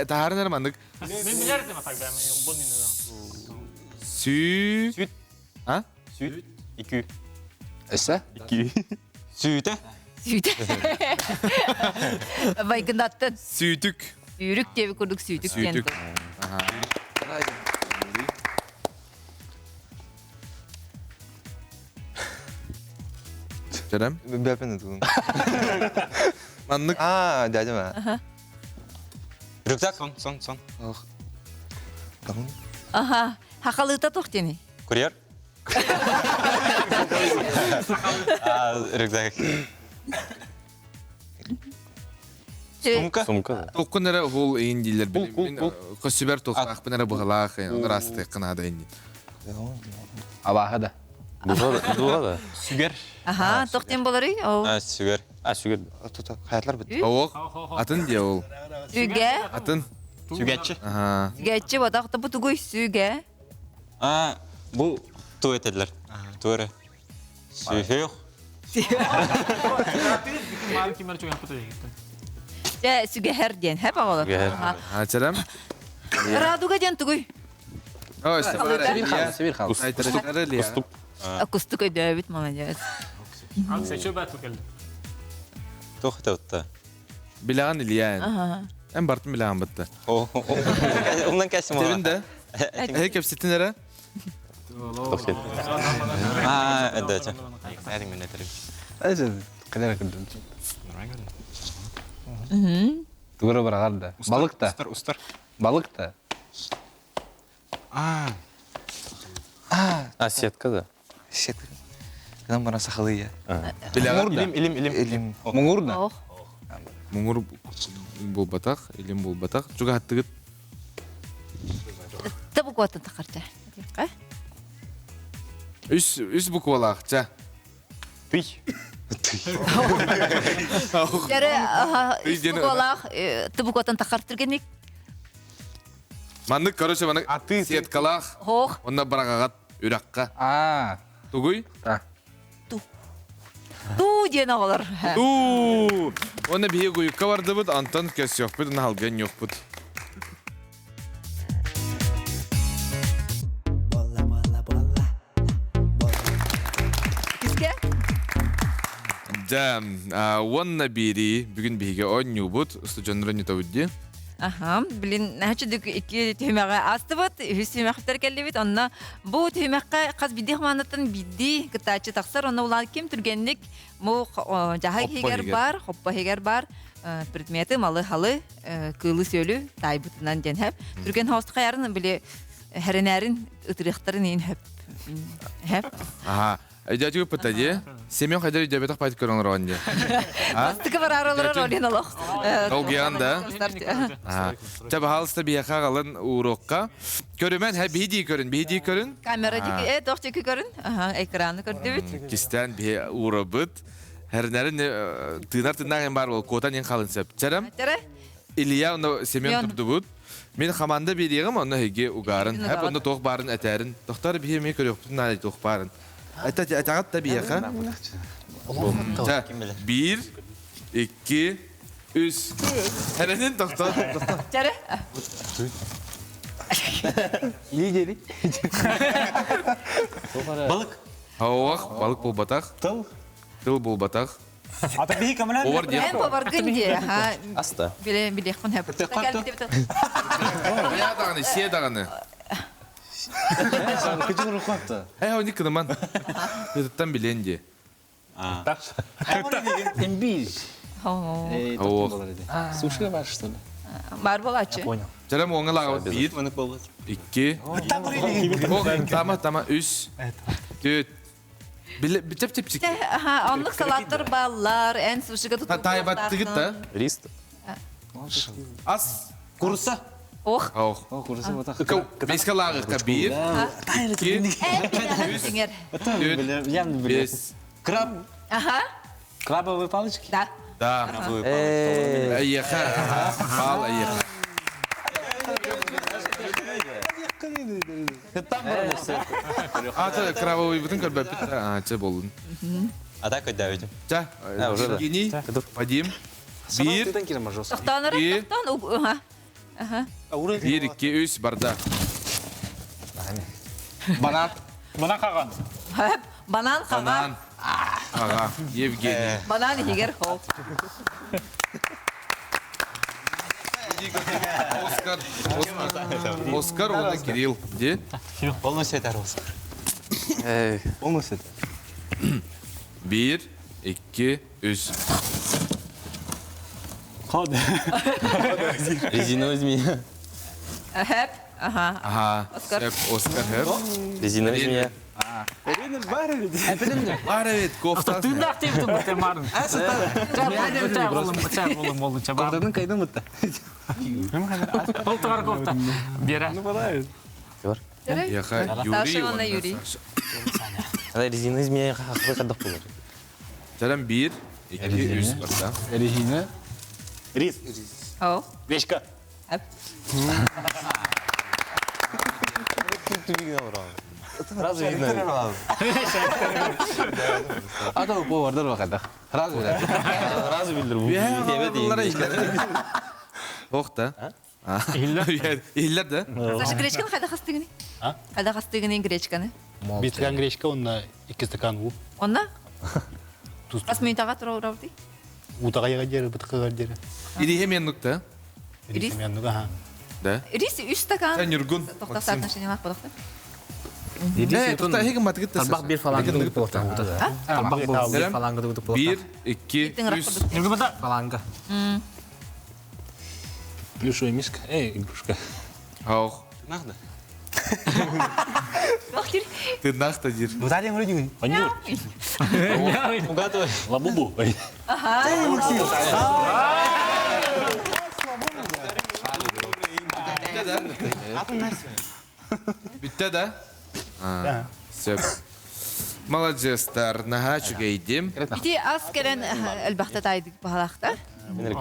тахарын армандык. Мен билер дем атак бәм. Бу нини. Сü. Сүт. А? Сүт. Икү. Эссе? Сүйте. Сүйт. Байгындаттын. Сүйдүк. Сүйрүк деп курдук сүйдүк диэн. Сүйдүк. Аха. Терем. Бәпен тугун. Маннык. А, дядя ма. Рюкзак. Сон, сон, сон. Аха. Хакалыта тохтени. Курьер. А, рюкзак. Сумка. Сумка да. Толкун эре хул эйин дилер. Кул, кул, кул. Көсүбер толкак бен эре быгалаах, онор асты кынада инди. Абаха да. Дуға да. Сүгер. Аха, тоқ тем болары? Ол. А, сүгер. А, сүгер. Хаyaтлар бит. Оқ. Атын де ол. Сүге. Атын. Сүгәтчі. Аха. Сүгәтчі бодақ та бұтугуй сүге. А, бұл ту етеділер. Туыры. Сүхех. Жә, сүгәһәр ден, хәп ағалы. Сүгәһәр. А, чарам. Радуга ден тугуй. Ой, Сибирь хал, Сибирь хал. Кустук. Кустук өйдөбүт, молодец. Тух тәутта. Билаған Илья. Эм бартын билаған бітті. Оннан кәсім Тебін де. Әй кепсетін әрі. А, әдәті. Әриң мен әтерім. Қайда кірдім. Тугура барағар да. Балық та. Устар, устар. Балық та. А, А, сетка да. сетка. Кынан бара сахалы я. Билаған Илим, илим, илим. Илим. Мұңыр да. Ох. Мұңыр бұл батақ, илим бұл батақ. Чуга хаттыгыт. Табу куатын тақарча. Үс, үс буквалақ, ча. Түй. Жәрі, аха, Үй дені- буквалақ, табу куатын тақар түргенік. Маннык, короче, маннык сеткалақ. Хох. Онна барағағат үраққа. А, Тугуй? та. Ту ден оғылар. Ту! Онна бие гуйукка бардыбыт, Антон көсөкпүт, онна халган йокпут. Кіске? Да, онна бири, бүгүн биһиге онньуубут, студенттар ньутабыт Аха, блин, нәче икки түһүмәгә астыбыт, үс түһүмәхтер келлибит, онна бу түһүмәккә каз бидди хманаттан бидди кытачы тахсар, онна улан ким түргенлик му жаһа Хоппа хигер хигер. бар, хоппа хигер бар, предметы малы халы, кылы сөлү тайбытынан ден хәп. Түрген хост хаярын биле хәренәрин ытырыхтарын ин хәп. Хәп. Аха. Өйдөтүгү пытади. Семен хайдар өйдөбөтөх пайт көрөңөр онди. Бастыкы бар аралар олин олох. Олгиян да. Аха. Та бахалыста бияха галын урокка. Көрүмөн хә биди көрүн, биди көрүн. Камера дики, э, тохчеки көрүн. Аха, экраны көрдүбүт. Кистен би урабыт. Хәрнәрин тыынар тыынар бар бол котан ен халын сеп. Чарам Тере? Илья оны Семен Семен. турдубут. Мен хаманда берегім, оны хеге угарын. Хегини Хәп угарын. оны тоқ барын әтәрін. Тоқтар бие мен көрөктүн нали тоқ барын. Әтә әтәгат та бияха. Та, Бир, икки, үс. Хәренин тоқтар. Тере? Лидери. Балык. Хауақ, балык бол батақ. Тыл. Тыл бол батақ. Ата бии камалан. Овар дия. Мен поваргын де, аха. Аста. Биле биле кун хәп. Я дағаны, се дағаны. Күчүк рухатты. Әй, оны кыныман. Тыттан билен де. Имбирь. Ауақ. Суши бар, что ли? Бар болачы. Понял. Жарам оңа лағабыт бир, Мынык болбат. икки, Ох, тама, тама, үс, төт. Биле, чеп чеп чик. Аха, онлык салаттар баллар, эн сушига туту. Тайбат тигит да. Рис. Ас. Курса. Ох. Ох. О, курсы вот так. Беске лағыққа бир, икки, Сиңер. төт, Я не билем. бес. Краб. Аха. Крабовые палочки? Да. Да. Айеха. Бал айеха. Ата крабовый бүтін көрбәп бит. А, че болдun. Ата көйдә өтім. Ча, А, уже да. Евгений, Вадим. Бир, Тоқтан И? ары, тоқтан. Аха. бир, икки, үс, барда. Банан. Банан қаған. Хәп. Банан қаға. Банан. Ага, Евгений. Банан егер хоп. Оскар. Оскар. Оскар, оны Кирилл. Де? Полностью это Оскар. Полностью. Бир, икки, үс. Қады. Резиновый змея. Хәп. Аха. Ага. Оскар. Хеп, Оскар, хеп. Резиновый змея. Бар evet, кофта. Тындақ деп тұр бұтыр марын. Бұтыр болым болым чаба. Кофтадан кайдан бутта. Ол тұғар кофта. Бері. Яха, Юрий. Саша, онна онна Юрий. Саша. Резина змея хахы кадах булар. Чаран 1, 2, 3 барда. Резина. Рис. О. Гречка. Сразу видно. А то повардар бакадах. Сразу билер. Сразу билдир. Охта. Иллер. Иллер да? Саша гречканы қайда қастыгыны? Қайда қастыгыны гречканы? Бир стакан гречка, онна 2 стакан уу. Онна? Бас минутаға тура урабды? Утаға яға дері, бытыққа дері. Ириhe мен нукта. Рис? Мен нука, ха. Да. Рис 3 стакан. Сен Юргун. Тоқта соотношение лақ болықты. Э, тоқта, хегін матыгыт та. Тарбақ бир фаланга дugуп болта. Тарбақ бир фаланга дugуп болта. 1, 2, 3. Нюргун бата. Фаланга. Плюшевый мишка. Эй, игрушка. Хаух. Нахда. Ты нахта дир. Ну, та ден вроде. Анюр. Угадывай. Лабубу. Бітті да? Сөп. Молодецтар, наха чүгейдим. Ити ас келен әлбақта тайдық бағалақта.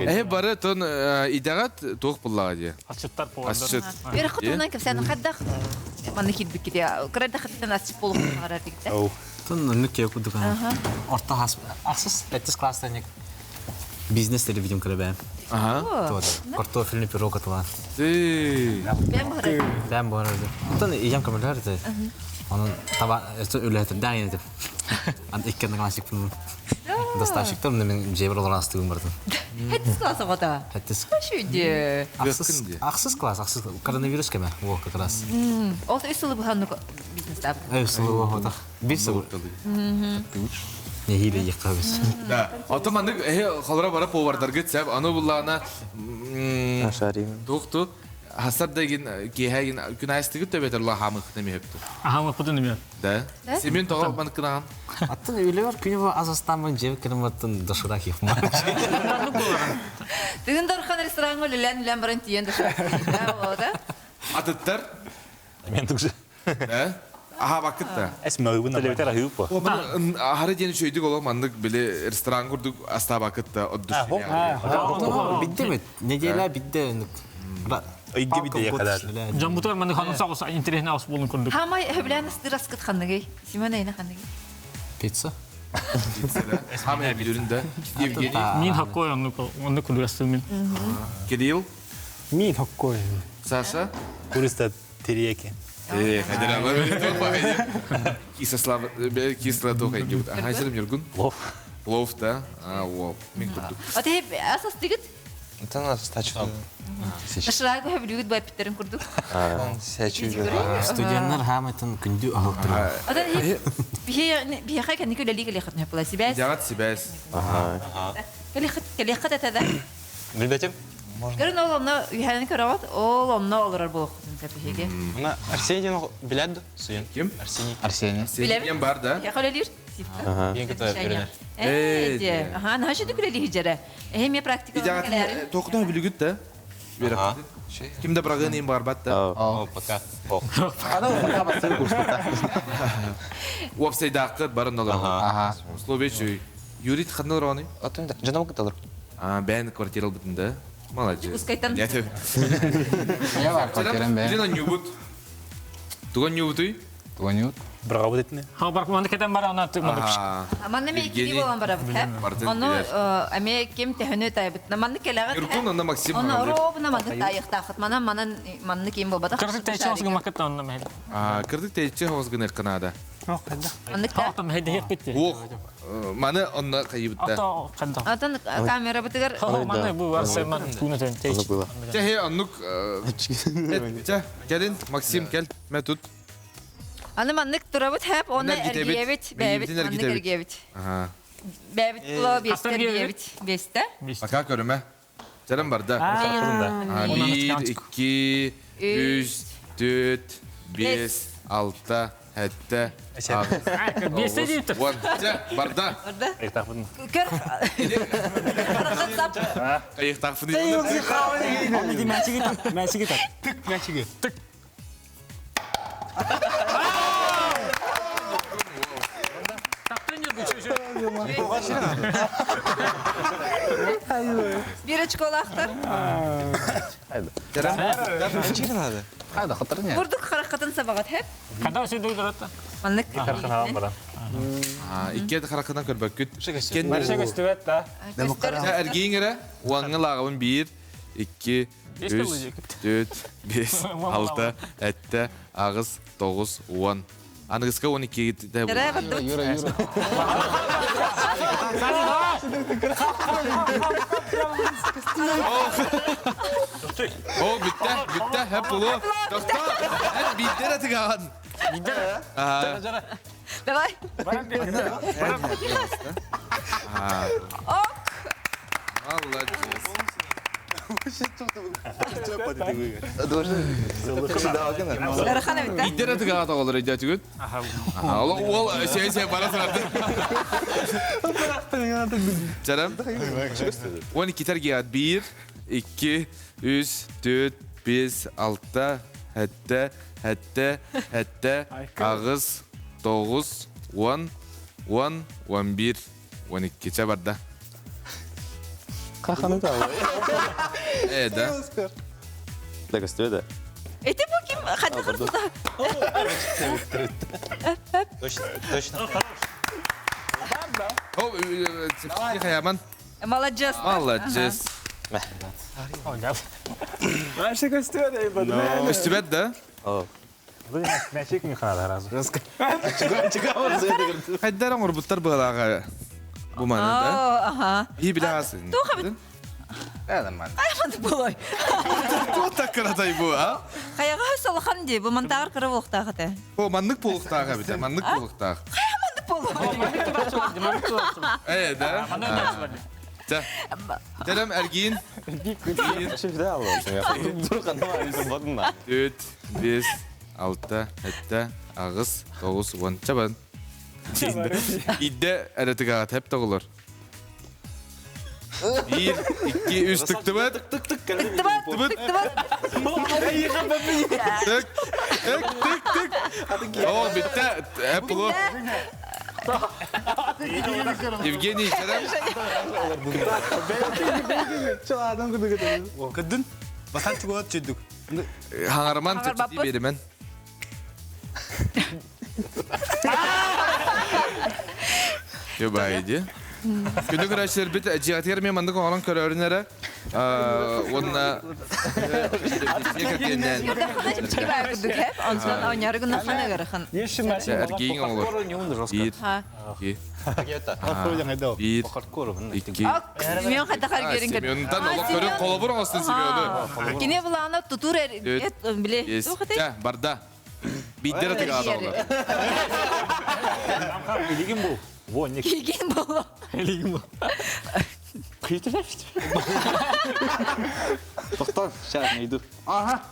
Э, бары тон идағат тоқ бұллаға де. Асчыттар повардар. Асчыт. Бері құтынан кәпсәні қаддақ маны килбик кете. Кырада қаттан асчыт болып қарар дегді. Тон нүк кеп кудук. Орта хас. Ахсыз петтис класста ник. Бизнес телевидим кырабы. Ага. Картофельный пирог атылан. Ты. Бәм бағара. Бәм барарды. Тон иям көмөлөр Onun таба үләтер дән инде. Ан иккен классик пун. Доставщиктар мен жебір олар астыгын бардым. Хәттіс класс оғата. Хәттис. Шүйде. Ахсыз ахсыз класс, ахсыз коронавирус кеме. Во, как раз. Ол үс сылы бұған бизнес табы. Эй, сылы во, так. Бир сылы. Не хиле якабыз. Да. Аты мандык э халра бара повардар гитсәп, аны буллана Ашарим. Докту хасар деген кеһәген күнәстиги төбетер ла хамык неме хепти. Ахамык бутун неме. Да. Семен тога манкынан. Аттын үле бар күнү бу азастан жеп кирим аттын дошурак их ма. Тыгын дархан ресторанга үлелән үлән барын тиен дошурак. Да, Атыттар. Мен тугже. Да. Аха бакытта. Эс мөгүн. Телевитер ахып. Ахары дени чөйдүк оло мандык биле ресторан курдук аста бакытта отдуш. Битте ми? Неделя битте. Ыйга битте якадар. Жамбутар маны ханын сагыс интересне ас болун көрдүк. Хамай хөблән ыстыраскыт ханныгы. Симон айна ханныгы. Пицца. Хамай билөрүндө. Евгений. Мин хаккой онну онну күлгәстем мин. Кирилл. Мин хаккой. Саша. Куриста терияки. Э, Кисло кисло тоха идет. Ага, сен Юргун. Плов. Плов, да? А, во. Мин курдук. А ты асас дигит? Тан астачу. Дошурак хөблүгүт бай питтерин курдук. Студенттер хамайтын күндү алып турар. Ата бихе кән никө лелиге лехат не була сибәс. Жагат сибәс. Ага. Келехат келехат атада. Билбетим. Көрін ол онна үйәнін көрәват, ол онна олар болуқ сәпіхеге. Мына Арсений биләд суен. Ким? Арсений. Арсений. Арсений бар да? Яқалелир. Ең көтө көрінер. Э, аха, наша дүкүлели хижере. Э, ме практика. Жагат тоқтон билүгүт да. Кимде брагын им бар батта. О, пока. Ана пока басты курс бата. Уапсайдакы барын алар. Ага. Словечүй. Юрит ханнал роны? Атын жанам кыталар. А, бән квартира битинде. Молодец. Пускайтан. Я бар квартирам бән. Билен нюбут. Туган нюбутуй? Туган нюбут. Браво детне. Ха бар маны кетен бар ана тык маны. Манна ме икини болан бара бит. Ону аме кем тәһөнө тайбыт. Манны келәгә. Юркун анда Максим. Ону ровно манны тайыктахыт. Мана манан манны кем болбата. Кырдык тәйче хосгы макет онна мәһел. А, кырдык тәйче хосгы ныкканада. Манны Хата мәһел дәһек битте. Ох, маны онна кайыбытта. Ата канда. Атын камера битигер. Маны бу варса ман куна тән тәйче. Тәһе аннук. Тә, келин Максим кел, мә тут. Аны маннык турабыт хәп, оны эргиебит, бәбит, маннык эргиебит. Ага. Бәбит була бестер эргиебит. Бесте. Пока көрүмә. Жарым бар да. 1, 2, 3, 4, 5, 6, 7, 8. Бесте дейіп тұр. Барда. Барда. Айықтақпын. Көр. Қарақат сап. Айықтақпын. Мәшіге тат. Тік мәшіге. Тік. Биир очколаахтар. Бурдук хараххатын сабаҕат хэп. Хада сөйдөг дөрөттө. Маннык. Хараххынан баран. Икки хараххынан көрбөккүт. Барыша көстүбэт да. Эргиин эрэ уаңҥа лааҕыбын биир, икки, үс, түөрт, биэс, алта, этте, аҕыс, тоҕус, уон. Аныгыска он икки Юра, Юра. О, бүттэ, бүттэ, хэп булу. Тохто, эн биирдэр атыгаҕын. Давай. Ок. Молодец. Ыарахан эбит да? Биирдэр атыгаҕа тоҕолор өйдөөтүгүт? Ол уол сиэ-сиэ бара сырарды. Чарам. Он иккитер гиат биир, икки, үс, түөрт, биэс, алта, сэттэ, сэттэ, сэттэ, аҕыс, тоҕус, уон, уон, уон биир, уон икки. Чэ барда. Хаханы да. Э, да. Да көстүө да. Эти бу ким хадды хырсыта? Точно, точно. О, хаяман. Молодец. Молодец. Көстүбэт да? Мәчик механада разы. Хайдар оҥорбуттар быалааҕа бу маны да. Аха. И билэҕасın. Туох эбит? Айман болой. Туох таккаратай бу, а? Хайаҕа салахан дии, бу мантааҕар кыра буолуохтаах этэ. О, маннык буолуохтаах эбит, маннык буолуохтаах. Хайа маннык буолуох. Э, да? Чэ. Терем эргиин. Үт, бес, алта, этте, аҕыс, тоҕус, уон. Чабан. Идде эрэтигаҕат хеп тоҕулар. Биир, икки, үс тыктыбыт. Тык тык тыктыбыт. Тык, тык, тык, тык. О, битте, хеп булу. Евгений, сэрем. Кыдын, басан чугуат чүйдүк. Хаҥарман чэпчэтии биэримэн. Юбайди. Күнү көрөөччүлэрбит дьиэҕитигэр эмиэ маннык оҥорон көрөөрүн эрэ уонна Эргиин оҥолор. Биир, икки, биир, икки. Семен хайдах эргиэрин көр. Сементан олох көрүк холобур оҥостун Семену. Кини былаана тутур били. Чэ, барда. Биирдэр атыгаҕа оҕолор. Илигин бул. Во, не. Илигин бул. Илигин бул. Кыйтырашты. Тоқтар, сейчас найду. Ага.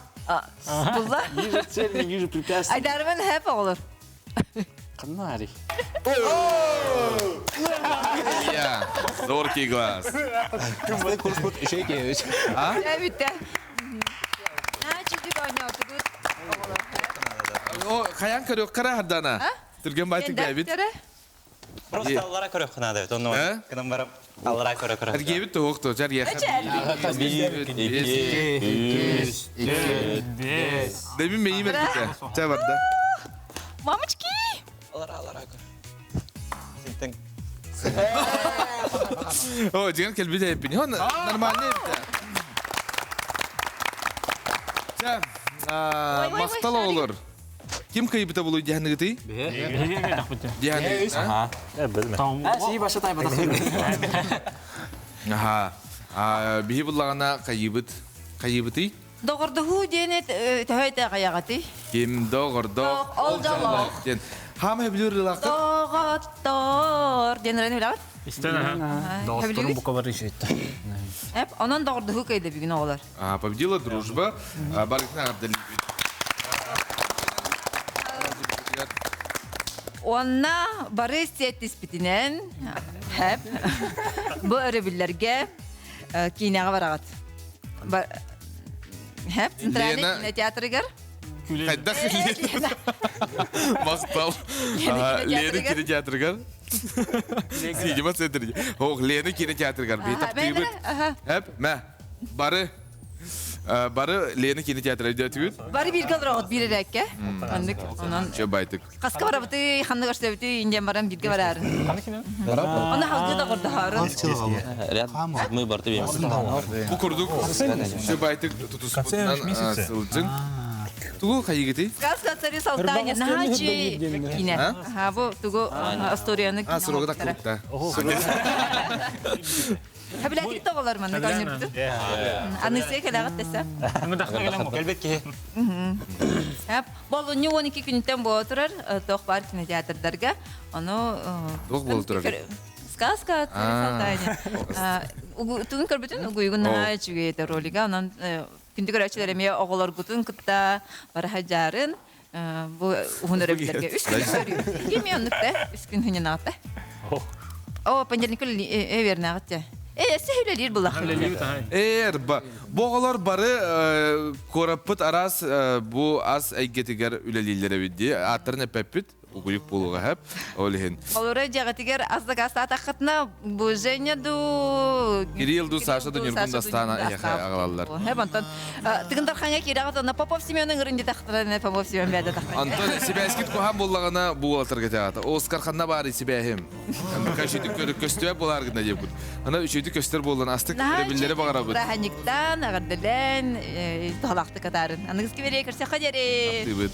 Булла. Вижу цель, не вижу препятствий. Айдарман хэп оҕолор. Канари. Я, зоркий глаз. А? Бүтте. Чүдүк ойноотугут. О, хаян көрөк кара хардана. Түрген байтык бэбит. Просто аллара көрөх надо, онно кынан барып аллара көрө көрө. Эргиэбит туһук ту, жар Дэмин мейим эргите. Ча барда. Мамочки! Аллара аллара көр. Синтен. О, деген келбит эппин. Хон нормальный эппит. Ча, мактал оҕолор. Ким кыйбыта булуй диһаныгытый? Диһаныгыт. Аха. Биһи буллаҕына хайыбыт. Хайыбытый? Доҕордоһуу диэн төһө этэ хайаҕатый? Ким доҕордох ол дьоллоох. Диэн. Хаама хөбүлүүр ылаахтар? Доҕоттор диэн ыран билэҕит? Истэн аха. Доҕотторум бука бары үчүгэй. Эп, онон доҕордоһуу кыайда бүгүн оҕолор. Победила дружба. Барытын ардылыыбыт. Онна бары сиэттиспитинэн хэп бу өрөбүллэргэ киинэҕэ бараҕыт. Хэп центральный кинотеатрыгар. Хайдах Махтал. Лена кинотеатрыгар. Синема центр. Ох, Лена кинотеатрыгар би таптыыбыт. Эп, мэ. Бары бары Лена кинотеатр өйдөтүгүт. Бары бирге олороҕут биир эрээккэ. Оннук онон Чө байтык. Хаска барабыты, ханна көрсөбүтү, индиан баран бирге барарын. Оны халгы да гордоһорун. Ряд мы барты Бу курдук чө байтык тутуспутунан сылдьыҥ. Тугу хайыгыты? Сказка цари Салтане наһаачы кине. Аха, бу тугу историяны А, срогы да кылыкта. Хабилатик тоҕолор манна көөнүрбүтүн. Анысия кэлэҕит десе. Кэлбит киһи. Болунньу 12 күнтэн буола турар туох баар кинотеатрдарга. Ону Туох буола турар? Сказка Тугун көрбүтүн угуйгун наһаа үчүгэй этэ ролига. Онон күндү көрөөччүлэр эмиэ оҕолоргутун кытта бараха дьаарын бу уһун өрөбүллэргэ үс күн көрүү. Кими оннук да үс күн хүнүнаата. О, понедельник эвернааҕыт Э, үлэлиир булах. Эр, бу оҕолор бары куораппыт араас бу ас эйгэтигэр үлэлииллэр эбит дии. Ааттарын эппэппит, угуйук буолуоҕа хэп. Ол иһин. Олора дьэҕитигэр ас заказтаатаххытына бу Женя ду Кирилл ду Саша ду Ньургун Дастана эйэхэ аҕалаллар. Хэп онтон Тыгын Дархаҥҥа киирэҕит онно Попов Семен ыҥырын дитэхтэринэ Попов Семен бэйэтэ таххан. Антон сибээскит куһаан буоллаҕына бу уолаттарга этэҕит. Оскар ханна баарый сибээһим? Көстүбэт көстүбэт буолаар гына диэбит. Ана үчүгүйдүк көстөр буоллан астык өрөбүллэри баҕарабыт. Бырааһынньыктаан, эҕэрдэлээн, туһалаахтык атаарын. Аныгыскы бериэ көрсөххө диэри. Таптыыбыт.